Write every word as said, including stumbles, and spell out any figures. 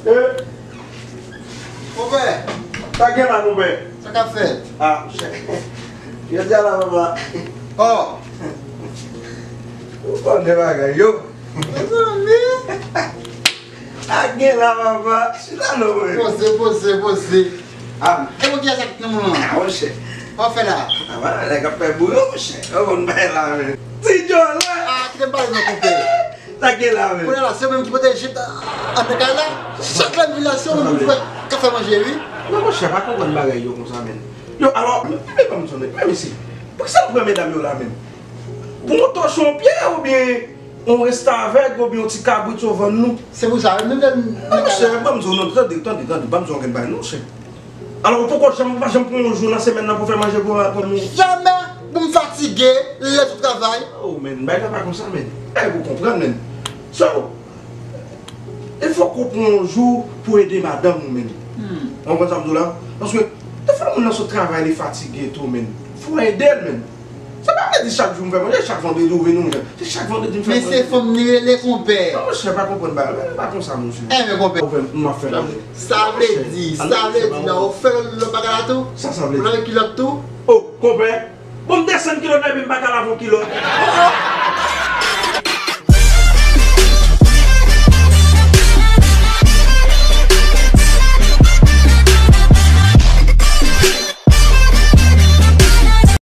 Konpè, sa gen la, konpè? Sa k ap fèt? Ah, monchè. Jodi a la, papa. Oh. Ou konnen bagay yo. Mezanmi. Sa gen la, papa. Chita non, mwen. Poze, poze, poze. Ah. E pou kiyès sa k nan moun lan? Ah, monchè. Sa w fè la? Ah, wala, nèg ap fè bouyon, monchè. Ou konn bay la, men. Ti Djòlè. Ah, kite m pale non, konpè. Sa gen la, men? Kounye a la, se ou menm ki pote jip anndan kay la. Chak lè m vin la, se ou menm ki fè, k ap fè manje, wi. Men monchè, pa konprann bagay yo konsa, men. Yo, alò, men, men, ban m di w, men, men, mesye, poukisa nou pran medam yo la, men? Pou yon tòchon yon pyè, oubyen yon restavèk, oubyen yon ti kabrit yo vann nou? Se pou sa, menm lè m... Men, monchè, ban m di w, non, tande, tande, tande, ban m di w yon bagay, non, monchè. Alò, ou poko janm, ou pa janm pran yon jou nan semèn nan pou fè manje pou, pou nou? Jamè! Pou m fatige, lè sou travay. Oh, men, bagay la pa konsa, men. Bagay pou konprann, men. So, e fòk ou pran yon jou pou ede madanm ou, men. Hmm. Ou konprann sa m di w la? Paske, defwa moun nan sot travay, li fatige tou, men. Fò ede l, men. Sa pa vle di chak jou m fè manje, chak vandredi ou vin ou manje. Se chak vandredi m fè manje. Men se fanm li rele, konpè. Non, monchè, pa konprann bagay la. Pa konsa, monchè. Enben, konpè. Konpè, m ap fè manje. Sa vle di, sa vle di, nan ou fè lòt bagay la tou? Sa, sa vle di. Ou lave kilòt tou? Oh, konpè. Bon, m desann kilòt la, epi m pa ka lave yon kilòt.